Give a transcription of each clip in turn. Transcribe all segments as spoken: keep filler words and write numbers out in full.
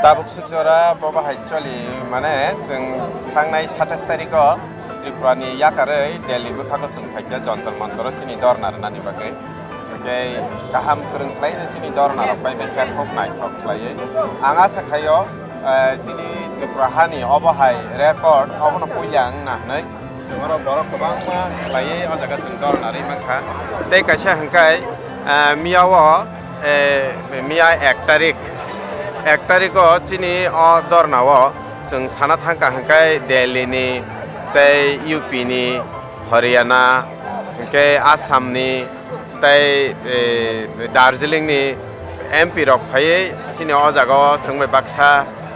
Tabuk suk jora bo bahai choli, mane chwng thangnai satais tarikh o Tripura ni yakarwi Delhi bwkhago chwng phaikha Jantar Mantar o chini dhorna rwnani bagwi. Hwnkhe kaham kwrwng khlai chini dhorna rok bai bai khe khuk naithok khlaiwi. Ang asa khaio, eh, chini Tripura hani obo hai record obono puila wng na hwnwi. Chwng oro borok kwbangma khlaiwi o jaga chwng dhorna rwi mankha. Tei kaisa hwnkhe, eh, miya o, eh, miya ek tarik, ek tarik o chini o dhorna o chwng sana thangkha hwnkhe Delhi ni tei U P ni, Haryana, hwnkhe Assam ni, tei, eh, Darjeeling ni M P rok phaiwi chini o jaga o chwng bai baksa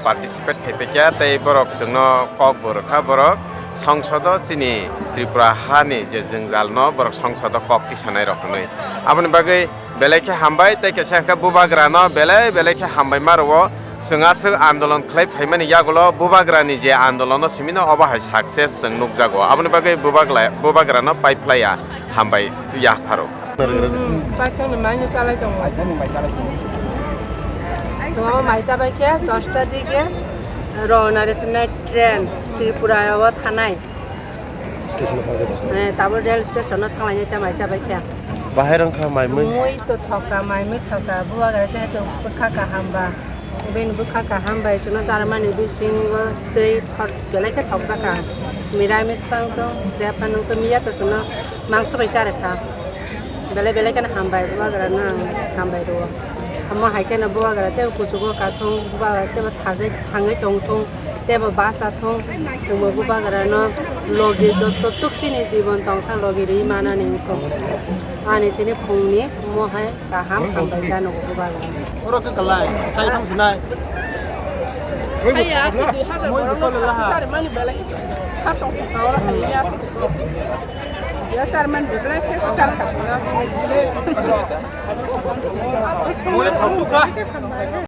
participate khai paikha, tei borok chwngno kok bo rwkha, borok songsodo chini Tripura hani je jwngjal no borok songsodo kok tisanai rok hwnwi. Aboni bagwi belai khe hambai, tei kaisa khe bubagra no belai belai khe hambai ma rwo. Chwng aswk andolon khlai phaimani yagulo bubagrani je andolono simino obo hai success chwng nukjago. Aboni bagwi bubagla-, bubagrano paiphlaiya hambai yapharo. Hmm, paithakni maino chalai tongo. Paithakni mai chalai tongo. Chwng obo mai chabai khe dosta dige Rowna National Train Tripura o thanai. Station o thangwi rw. Eh, tabuk rail station o thanglainai ta mai chabai khe. Bahai rwng kha mai mui. Mui to thoka, mai mui thoka, bubagra jehetu bwkha kaham ba. Bini bwkha kaham bai chwngno charmani bisingo tei thok belai khe thokjakha. Miramis phano tong, je phano tong, miya to chwngno mangso bai charwkha. Belai belai kheno hambai bubagrano ang hambai rwo. Omo hai kheno bubagra tei kuchugo kathung, bubagra teibo thagwi, thangwi tongthung, teibo bachathung, chwngbo bubagrano logi jotto tuk chini jibon tongsa logi rwi manani wngthung. Ani thini phungni omo hai kaham hambai chano bubagra. Oro khe kalai, chai thang sinai. Haiya, asi dui hajar borokno khasi sari mani belai khe kha tong kha oro hai ya asi. Ya chairman belai khe chal kha. Mui thang sukha.